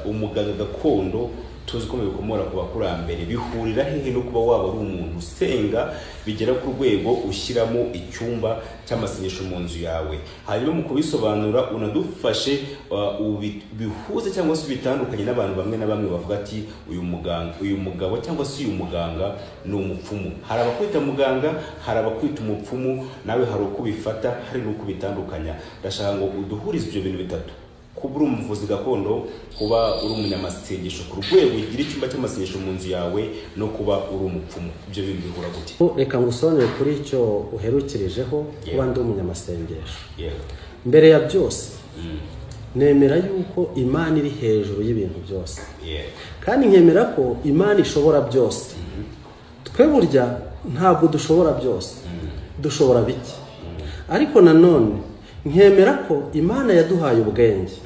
umuganga gakondo tuzi ko bikomora ku bakurambere bihurira hehe no kuba waba uri umuntu usenga bigera ku rwego ushyiramo icyumba cy'amasengesho mu nzu yawe? Hanyuma mu kubisobanura unadufashe bihuze cyangwa se ubitandukanye n'abantu bamwe na bamwe bavuga ati uyu muganga, uyu mugabo cyangwa se uyu muganga ni umupfumu. Hari abakwita muganga, hari abakwita umupfumu, nawe hari uko ubifata, hari n'uko ubitandukanya. Ndashaka ngo uduhurize ibyo bintu bitatu: kuba uri umuvuzi gakondo, kuba uri umunyamasengesho ku rwego ugira icyumba cy'amasengesho mu nzu yawe, no kuba uri umupfumu. Ibyo bintu bihura gute? Reka ngusobanurire kuri icyo uherukirijeho, kuba ndi umunyamasengesho. Mbere ya byose nemera yuko Imana iri hejuru y'ibintu byose, kandi nkemera ko Imana ishobora byose. Twe burya ntabwo dushobora byose, dushobora bike, ariko nanone nkemera ko Imana yaduhaye ubwenge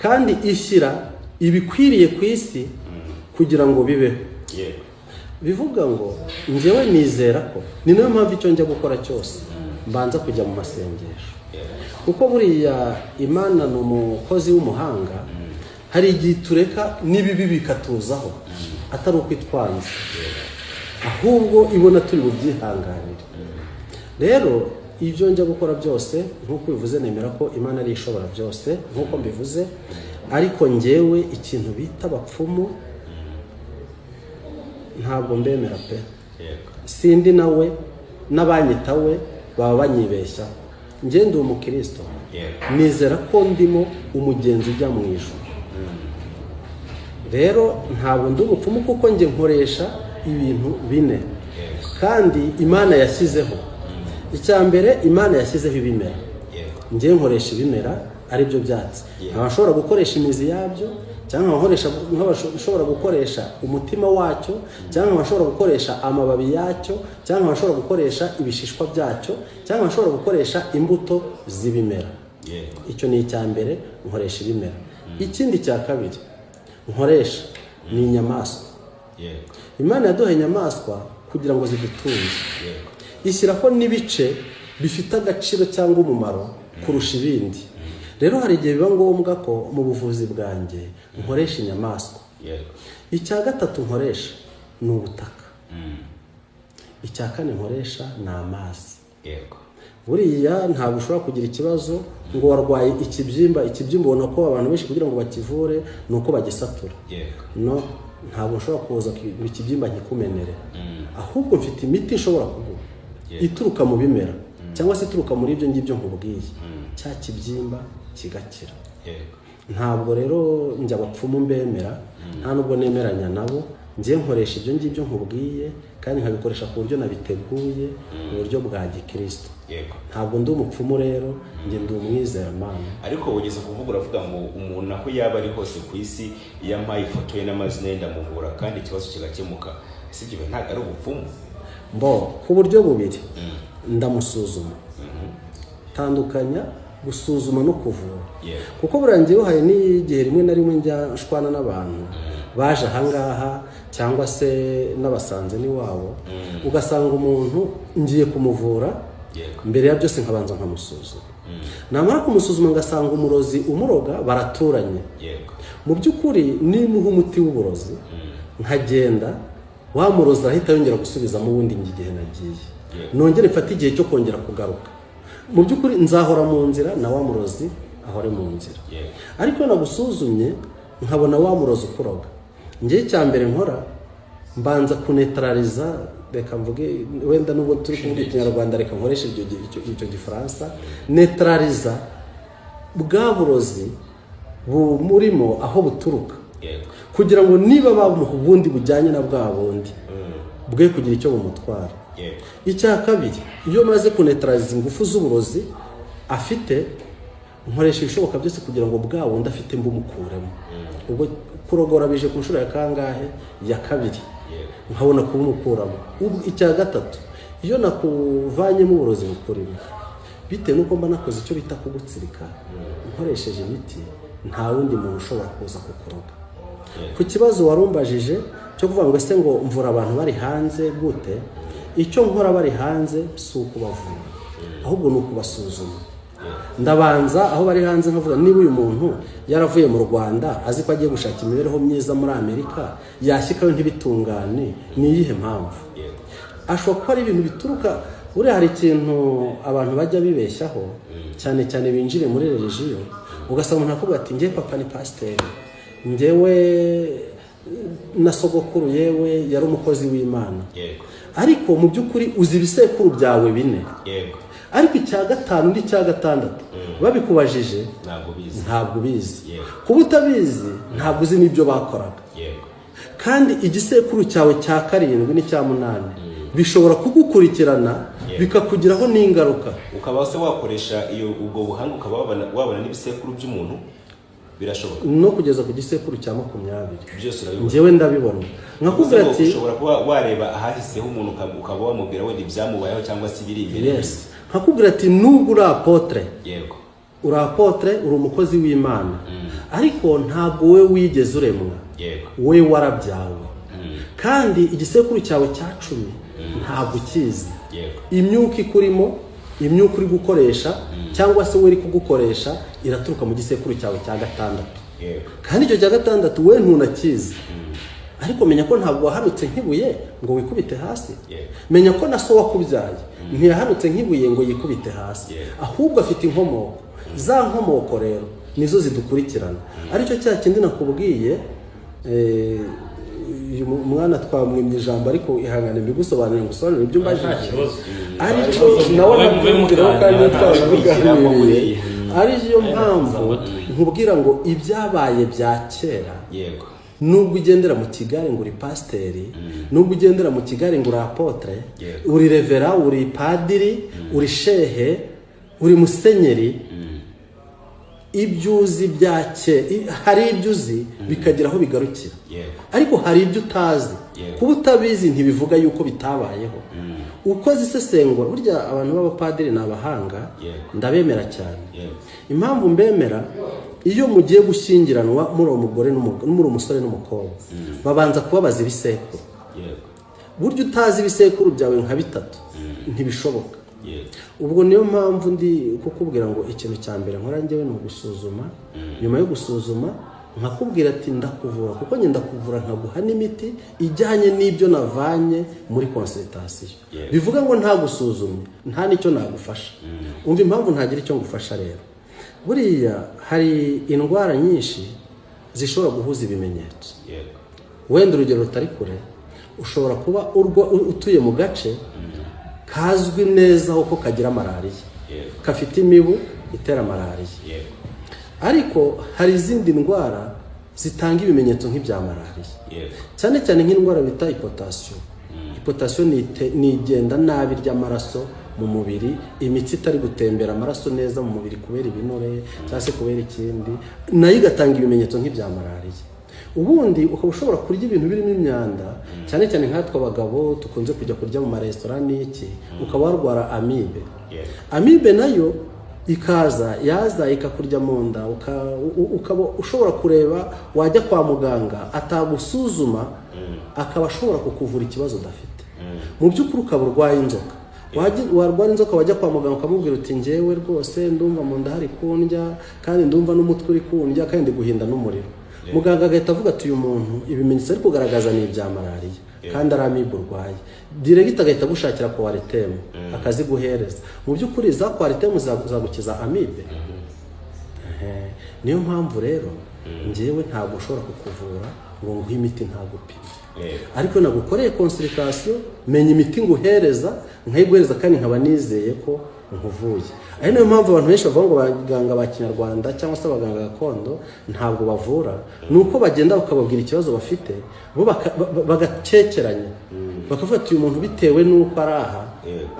kandi ishyira ibikwiriye ku isi kugira ngo bibeho. Bivuga ngo njyewe nizera ko ni nayo mpamvu icyo njya gukora cyose mbanza kujya mu masengesho, kuko buriya Imana ni umukozi w'umuhanga. Hari igihe tureka n'ibibi bikatuzaho atari uko itwanze, ahubwo ibona turi bubyihanganire. Rero ibyo njya gukora byose nk'uko bivuze, nemera ko Imana ari ishobora byose nk'uko mbivuze, ariko njyewe ikintu bita abapfumu ntabwo mbemera pe. Sindi nawe n'abanyita we baba banyibeshya. Njye ndi umukristo, nizera ko ndimo umugenzi ujya mu ijuru. Rero ntabwo ndi umupfumu kuko njye nkoresha ibintu bine kandi Imana yashyizeho. Icya mbere, Imana yashyizeho ibimera. Njye nkoresha ibimera ari byo byatsi. Nkaba nshobora gukoresha imizi yabyo, cyangwa nkaba nshobora gukoresha umutima wacyo, cyangwa nkaba nshobora gukoresha amababi yacyo, cyangwa nkaba nshobora gukoresha ibishishwa byacyo, cyangwa nkaba nshobora gukoresha imbuto z'ibimera. Icyo ni icya mbere, nkoresha ibimera. Ikindi cya kabiri nkoresha ni inyamaswa. Imana yaduhaye inyamaswa kugira ngo zidutunge, ishyiraho n'ibice bifite agaciro cyangwa umumaro kurusha ibindi. Rero hari igihe biba ngombwa ko mu buvuzi bwanjye nkoresha inyamaswa. Icya gatatu nkoresha ni ubutaka. Icya kane nkoresha ni amazi. Buriya ntabwo ushobora kugira ikibazo ngo warwaye ikibyimba. Ikibyimba ubona ko abantu benshi kugira ngo bakivure ni uko bagisatura. No, ntabwo ushobora kuza ngo ikibyimba nkikumenere, ahubwo mfite imiti ishobora kuguha ituruka mu bimera cyangwa se ituruka muri ibyo ngibyo nkubwiye, cya kibyimba kigakira. Ntabwo rero njya abapfumu mbemera, nta nubwo nemeranya nabo. Njye nkoresha ibyo ngibyo nkubwiye kandi nkabikoresha ku buryo nabiteguye, mu buryo bwa gikristo. Ntabwo ndi umupfumu rero, njye ndi umwizeramana. Ariko ugeze kuvuga uravuga ngo umuntu aho yaba ari hose ku isi iyo ampaye ifoto ye n'amazina ye ndamuvura kandi ikibazo kigakemuka. Ese ibyo ntabwo ari ubupfumu? Mbo ku buryo bubiri ndamusuzuma. Tandukanya gusuzuma no kuvura. Kuko burangiye hari n'igihe rimwe na rimwe njya nshwana n'abantu baje ahangaha cyangwa se n'abasanze n'iwabo, ugasanga umuntu ngiye kumuvura, mbere ya byose nkabanza nkamusuzuma. Namara kumusuzuma ngasanga umurozi umuroga baraturanye. Mu by'ukuri nimuha umuti w'uburozi nkagenda, wa murozi arahita yongera gusubizamo ubundi igihe nagiye, nongere mfate igihe cyo kongera kugaruka. Mu by'ukuri nzahora mu nzira na wa murozi ahore mu nzira. Ariko nagusuzumye nkabona wa murozi ukuroga, njye icya mbere nkora mbanza kunetraliza, reka mvuge wenda nubwo turi kuvuga ikinyarwanda reka nkoreshe icyo gifaransa, netraliza bwa burozi bumurimo aho buturuka. Kugira ngo niba bamuha ubundi bujyanye na bwa bundi bwe kugira icyo bumutwara. Icya kabiri, iyo maze kunetraliza ingufu z'uburozi afite, nkoresha ibishoboka byose kugira ngo bwa bundi afite mbumukuremo. Ubwo kurogora bije ku nshuro ya kangahe? Ya kabiri. Nkabona kubumukuramo. Icya gatatu, iyo nakuvanyemo uburozi bukurimo, bitewe n'uko mba nakoze icyo bita kugutsirika nkoresheje imiti, nta wundi muntu ushobora kuza kukuroga. Ku kibazo warumbajije cyo kuvuga ngo ese ngo mvura abantu bari hanze gute, icyo nkora bari hanze si ukubavura, ahubwo ni ukubasuzuma. Ndabanza aho bari hanze nkavuga niba uyu muntu yaravuye mu Rwanda azi ko agiye gushaka imibereho myiza muri Amerika, yashyikayo ntibitungane, ni iyihe mpamvu? Ashobora kuba ari ibintu bituruka, buriya hari ikintu abantu bajya bibeshyaho cyane cyane binjire muri religiyo, ugasanga umuntu akubwira ati njye papa ni pasiteri, njyewe na sogokuru yewe yari umukozi w'Imana. Ariko mu by'ukuri uzi ibisekuru byawe bine. Ariko icya gatanu n'icya gatandatu babikubajije ntabwo ubizi. Kuba utabizi ntabwo uzi n'ibyo bakoraga. Kandi igisekuru cyawe cya karindwi n'icya munani bishobora kugukurikirana bikakugiraho n'ingaruka. Ukaba se wakoresha iyo ubwo buhanga ukaba wabona n'ibisekuru by'umuntu, birashoboka no kugeza ku gisekuru cya 20. Byose urabibona. Njyewe ndabibona. Nkakubwira ati ushobora kuba wareba ahahiseho umuntu ukaba wamubwira wenda ibyamubayeho cyangwa se ibiri imbere. Yes. Nkakubwira ati nubwo uri apotre, yego, uri apotre, uri umukozi w'Imana, ariko ntabwo we wigeze uremwa, yego, we warabyawe. Kandi igisekuru cyawe cya 10 ntabwo ukizi. Yego. Imyuka ikurimo, imyuka uri gukoresha cyangwa se we uri kugukoresha iraturuka mu gisekuru cyawe cya gatandatu. Yego. Kandi icyo cya gatandatu we ntunakizi. Ariko menya ko ntabwo wahanutse nk'ibuye ngo wikubite hasi. Menya ko na so wakubyaye ntiyahanutse nk'ibuye ngo yikubite hasi. Ahubwo afite inkomoko. Za nkomoko rero nizo zidukurikirana. Aricyo cya kindi nakubwiye, uyu mwana twamwimye ijambo ariko ihangane mbigusobanurire ngusobanurire ibyo mbajije. Ariko nawe nabyumviraho kandi twarabiganiriye. Ariyo mpamvu nkubwira ngo ibyabaye bya kera, yego, nubwo ugendera mu kigare ngo uri pasiteri, nubwo ugendera mu kigare ngo uri apotre, uri revera, uri padiri, uri shehe, uri musenyeri, ibyo uzi bya kera, hari ibyo uzi bikagera aho bigarukira. Ariko hari ibyo utazi. Kuba utabizi ntibivuga yuko bitabayeho. Ukoze isesengura, burya abantu b'abapadiri ni abahanga, ndabemera cyane. Impamvu mbemera, iyo mugiye gushyingiranwa muri umugore muri umusore n'umukobwa, babanza kubabaza ibisekuru. Burya utazi ibisekuru byawe nka bitatu ntibishoboka. Ubwo niyo mpamvu ndi kukubwira ngo ikintu cya mbere nkora njyewe ni ugusuzuma. Nyuma yo gusuzuma nkakubwira ati ndakuvura, kuko njye ndakuvura nkaguha n'imiti ijyanye n'ibyo navanye muri consultation. Bivuga ngo nta gusuzumye nta n'icyo nagufasha. Umva impamvu ntagira icyo ngufasha rero. Buriya hari indwara nyinshi zishobora guhuza ibimenyetso. Wenda urugero rutari kure, ushobora kuba utuye mu gace kazwi neza uko kagira malariya, kafite imibu itera malariya. Ariko hari izindi ndwara zitanga ibimenyetso nk'ibya malariya, cyane cyane nk'indwara bita hypotension. Hypotension ni igenda nabi ry'amaraso mu mubiri, imitsi itari gutembera amaraso neza mu mubiri kubera ibinure cyangwa se kubera ikindi, nayo igatanga ibimenyetso nk'ibya malariya. Ubundi ukaba ushobora kurya ibintu birimo imyanda, cyane cyane nkatwe abagabo tukunze kujya kurya mu maresitora n'iki, ukaba warwara amibe. Amibe nayo ikaza yaza ikakurya mu nda, ukaba ushobora kureba wajya kwa muganga atagusuzuma, akaba ashobora kukuvura ikibazo udafite. Mu by'ukuri ukaba urwaye inzoka. Warwara inzoka wajya kwa muganga ukamubwira uti njyewe rwose ndumva mu nda hari kundya, kandi ndumva n'umutwe uri kundya, kandi ndi guhinda n'umuriro. Muganga agahita avuga ati uyu muntu ibimenyetso ari kugaragaza ni ibya malariya, kandi ari amibe urwaye. Diregita agahita agushakira kwaritemu akaziguhereza. Mu by'ukuri za kwaritemu zagukiza amibe. Niyo mpamvu rero njyewe ntabwo ushobora kukuvura ngo nguhe imiti ntagupime. Ariko nagukoreye consultation, menya imiti nguhereza, nkayiguhereza kandi nkaba nizeye ko nkuvuye. Ari nayo mpamvu abantu benshi bavuga ngo abaganga ba kinyarwanda cyangwa se abaganga gakondo ntabwo bavura, ni uko bagenda bakababwira ikibazo bafite, bo bagakekeranya, bakavuga ati uyu muntu bitewe n'uko ari aha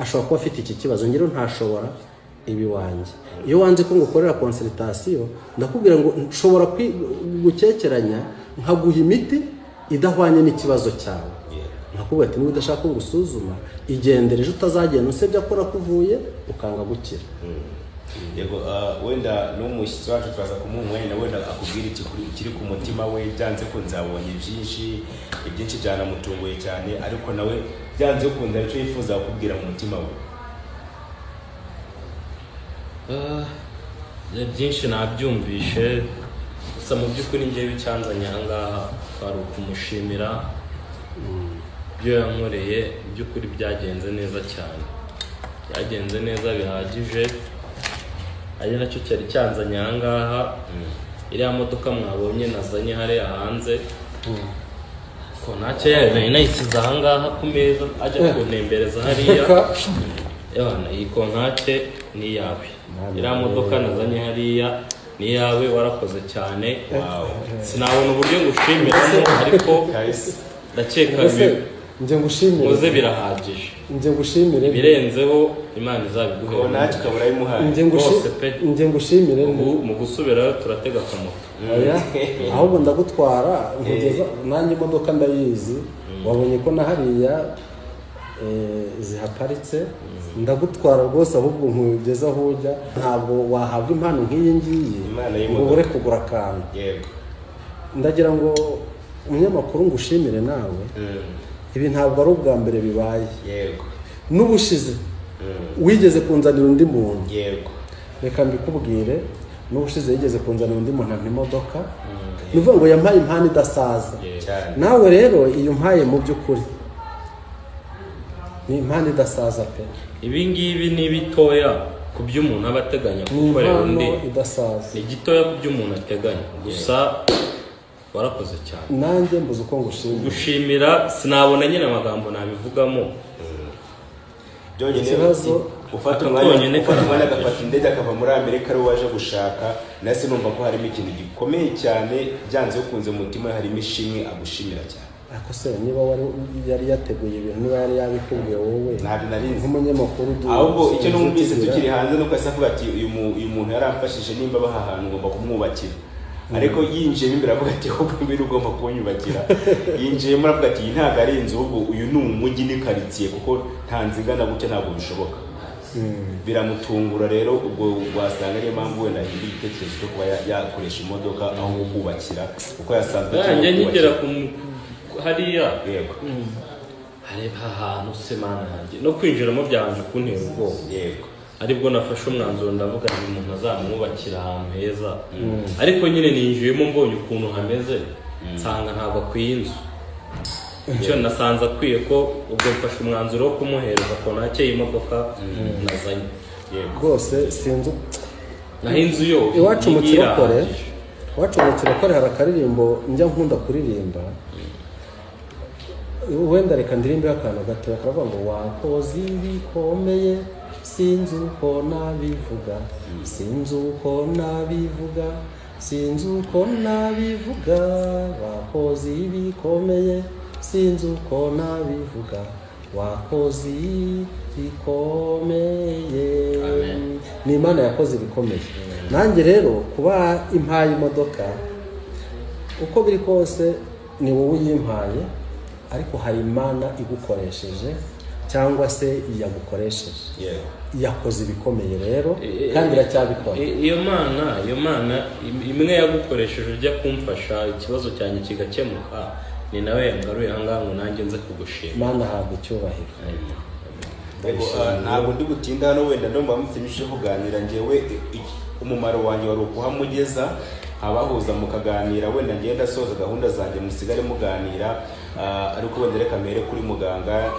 ashobora kuba afite iki kibazo, ngero ntashobora ibi wanjye. Iyo wanze ko ngukorera consultation, ndakubwira ngo nshobora gukekeranya nkaguha imiti idahwanye n'ikibazo cyawe, nkakubwira ati niba udashaka ko ngusuzuma igendere, ejo utazagenda usebya ko nakuvuye ukanga gukira. Yego, wenda n'umushyitsi wacu turaza kumuha umwanya, wenda akubwira ikiri ku mutima we. Byanze kunze abonye byinshi, ibyinshi byanamutunguye cyane, ariko nawe byanze kunze hari icyo yifuza kukubwira mu mutima we. Byinshi nabyumvishe, gusa mu by'ukuri njyewe icyanzanye aha ngaha kwari ukumushimira ibyo yankoreye. Mu by'ukuri byagenze neza cyane, byagenze neza bihagije, ari nacyo cyari cyanzanye aha ngaha. Iriya modoka mwabonye nazanye hariya hanze, ko ntacyo yayo nari nayisize aha ngaha ku meza, ajya kuntembereza hariya. Yabana, iyi kontake ni iyawe, iriya modoka nazanye hariya ni iyawe, warakoze cyane. Sinabona uburyo ngushimiramo, ariko ndakeka njye ngushimire muze birahagije, njye ngushimire, ibirenzeho Imana izabiguhera. Kontake ukaba urayimuhaye. Njye ngushimire. Mu gusubirayo turatega akamoto. Ahubwo ndagutwara nkugeza, nanjye imodoka ndayizi, wabonye ko na hariya zihaparitse, ndagutwara rwose ahubwo nkugeza aho ujya. Ntabwo wahabwa impano nk'iyi ngiyi ngo ubure kugura akantu. Ndagira ngo umunyamakuru ngushimire nawe, ibi ntabwo ari ubwa mbere bibaye. N'ubushize wigeze kunzanira undi muntu. Reka mbikubwire, n'ubushize yigeze kunzanira undi muntu ampa imodoka, ni ukuvuga ngo yampaye impano idasaza. Nawe rero iyo mpaye mu by'ukuri ni impano idasaza pe. Ibi ngibi ni bitoya ku byo umuntu aba ateganya gukorera undi, ni gitoya ku byo umuntu ateganya, gusa warakoze cyane. Nanjye mbuze uko ngushimira. Gushimira sinabona nyine amagambo nabivugamo. Ikibazo ufata umwanya agafata indege akava muri Amerika ari waje gushaka, nase numva ko harimo ikintu gikomeye cyane, byanze bikunze mu mutima harimo ishimwe agushimira cyane. Ariko se niba yari yateguye ibintu, niba yari yabikubwiye wowe nk'umunyamakuru, ahubwo icyo numvise tukiri hanze nuko yahise avuga ati uyu muntu yaramfashije, nimba baha ahantu ngomba kumwubakira. Ariko yinjiyemo imbere avuga ati ahubwo mbere ugomba kunyubakira. Yinjiyemo aravuga ati iyi ntabwo ari inzu, ahubwo uyu ni umujyi, ni karitsiye, kuko nta nzu ingana gutya ntabwo bishoboka. Biramutungura rero, ubwo wasanga ariyo mpamvu wenda ahinduye igitekerezo cyo kuba yakoresha imodoka aho kubakira, kuko yasanzwe nkigera hariya hareba ahantu se mana yanjye, no kwinjiramo byabanje kuntera ubwoba. Aribwo nafashe umwanzuro ndavuga ngo umuntu azamwubakira ahantu heza, ariko nyine ninjiyemo mbonye ukuntu hameze nsanga ntabwo akwiye inzu. Icyo nasanze akwiye ko ubwo mfashe umwanzuro wo kumuhereza kontake y'imodoka nazanye. Rwose sinzi naho inzu yo iwacu mu Kirokore, iwacu mu Kirokore hari akaririmbo njya nkunda kuririmba, wenda reka ndirimbe akantu gato, karavuga ngo wakoze ibikomeye sinzi uko nabivuga, sinzi uko nabivuga, sinzi uko nabivuga, wakoze ibikomeye sinzi uko nabivuga, wakoze ibikomeye. Ni Imana yakoze ibikomeye. Nanjye rero kuba impaye imodoka, uko biri kose ni wowe uyimpaye, ariko hari Imana igukoresheje cyangwa se yagukoresheje, yakoze ibikomeye rero kandi iracyabikora. Iyo mana imwe yagukoresheje ujya kumfasha ikibazo cyanjye kigakemuka, ni nawe yangaruye aha ngaha ngo nanjye nze kugushima. Mana habwa icyubahiro. Ntabwo ndi gutinda hano, wenda ndumva mufite byinshi byo kuganira. Njyewe umumaro wanjye wari ukuhamugeza, abahuza mukaganira, wenda ngenda soza gahunda zanjye musigare muganira. Ariko wenda reka mere kuri muganga,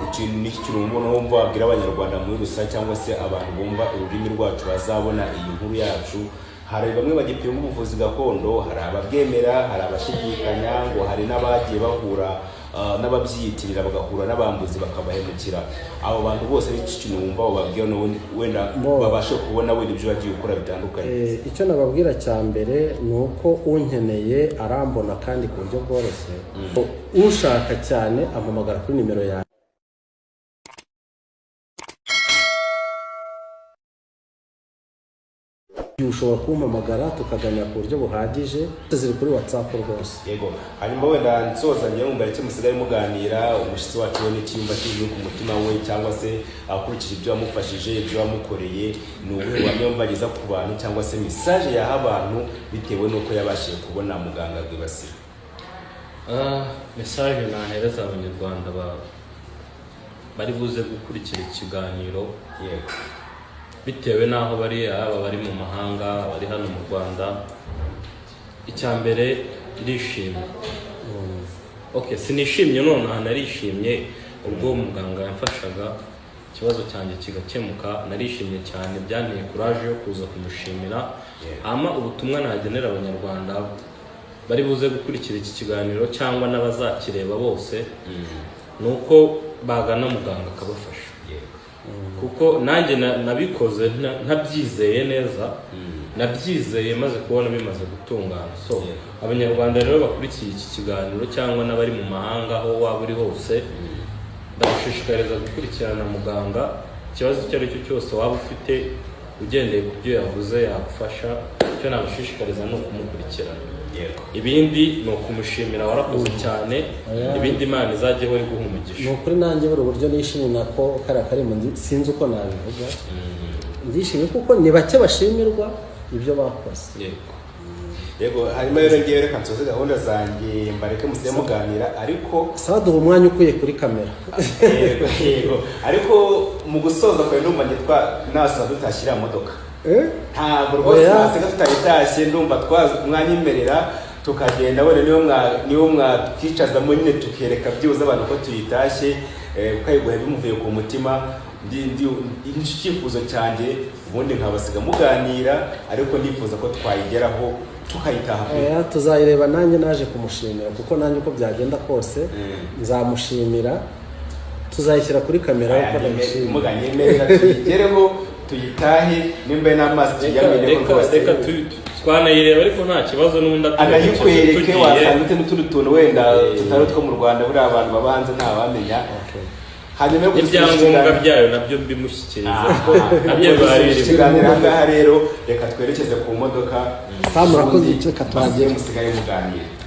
ikintu n'iki kintu umuntu wumva wabwira abanyarwanda muri rusange cyangwa se abantu bumva ururimi rwacu bazabona iyi nkuru yacu. Hari bamwe bagipinga ubuvuzi gakondo, hari ababwemera, hari abashidikanya, ngo hari n'abagiye bahura n'ababyiyitirira bagahura n'abambuzi bakabahemukira. Abo bantu bose ni iki kintu wumva wababwira n'ubundi wenda babashe kubona wenda ibyo wagiye ukora bitandukanye? Icyo nababwira cya mbere ni uko unkeneye arambona kandi ku buryo bworoshye. Ushaka cyane ampamagara kuri nimero yanjye. Ushobora kumpamagara tukaganira ku buryo buhagije, ziri kuri WhatsApp rwose. Yego, hanyuma wenda nsoza njyewe mumbareke icyo musigaye muganira, umushyitsi wacu we n'icyumba kiri ku mutima we, cyangwa se akurikije ibyo wamufashije, ibyo wamukoreye, ni ubuhe buhamya wumva ageza ku bantu cyangwa se message yaha abantu bitewe n'uko yabashije kubona muganga Rwibasira? Message nahereza abanyarwanda bari buze gukurikira ikiganiro. Yego. Bitewe n'aho bari, aba bari mu mahanga, bari hano mu Rwanda, icya mbere ndishimye. Okay, sinishimye nonaha, narishimye ubwo muganga yamfashaga ikibazo cyanjye kigakemuka, narishimye cyane, byanteye courage yo kuza kumushimira. Ama ubutumwa nagenera abanyarwanda bari buze gukurikira iki kiganiro cyangwa n'abazakireba bose, ni uko bagana muganga akabafasha. Kuko nanjye nabikoze ntabyizeye neza, nabyizeye maze kubona bimaze gutungana. So abanyarwanda rero bakurikiye iki kiganiro cyangwa n'abari mu mahanga aho waba uri hose, ndabashishikariza gukurikirana muganga. Ikibazo icyo ari cyo cyose waba ufite ugendeye ku byo yavuze yagufasha. Icyo nabashishikariza ni ukumukurikirana. Ibindi ni ukumushimira, warakoze cyane. Ibindi Imana izajya ihora iguha umugisha. Ni ukuri nanjye buri buryo nishimye nako kariya kari mu sinzi uko nabivuga, ndishimye kuko ni bake bashimirwa ibyo bakoze. Yego. Yego, hanyuma rero ngewe reka nsoze gahunda zanjye mbareke musiye muganira, ariko sawa duha umwanya ukwiye kuri kamera. Yego, yego, ariko mu gusoza kwawe ndumva njye nasa tutashyira modoka. Ntabwo rwose nasiga tutayitashye, ndumva mwanyemerera tukagenda wenda niyo mwatwicazamo nyine tukereka byibuze abantu ko tuyitashye, ukayiguha bimuvuye ku mutima. Icyifuzo cyanjye ubundi nkabasiga muganira, ariko ndifuza ko twayigeraho tukayitaha. Tuzayireba, nanjye naje kumushimira kuko nanjye uko byagenda kose nzamushimira, tuzayishyira kuri kamera uko ndamushimira. Muganyemerera tuyigereho tuyitahe, nimba n'amazi tuyamenye rwose. Reka twanayireba ariko nta kibazo, n'ubundi anayikwereke wasanga ute n'utundi tuntu wenda tutari utwo mu Rwanda, buriya abantu baba hanze ntawamenya. Hanyuma yo ibyangombwa byayo nabyo mbimushyikiriza nabyo ikiganiro. Aha ngaha rero reka twerekeze ku modoka. Murakoze, reka tuhagere musigaye muganira.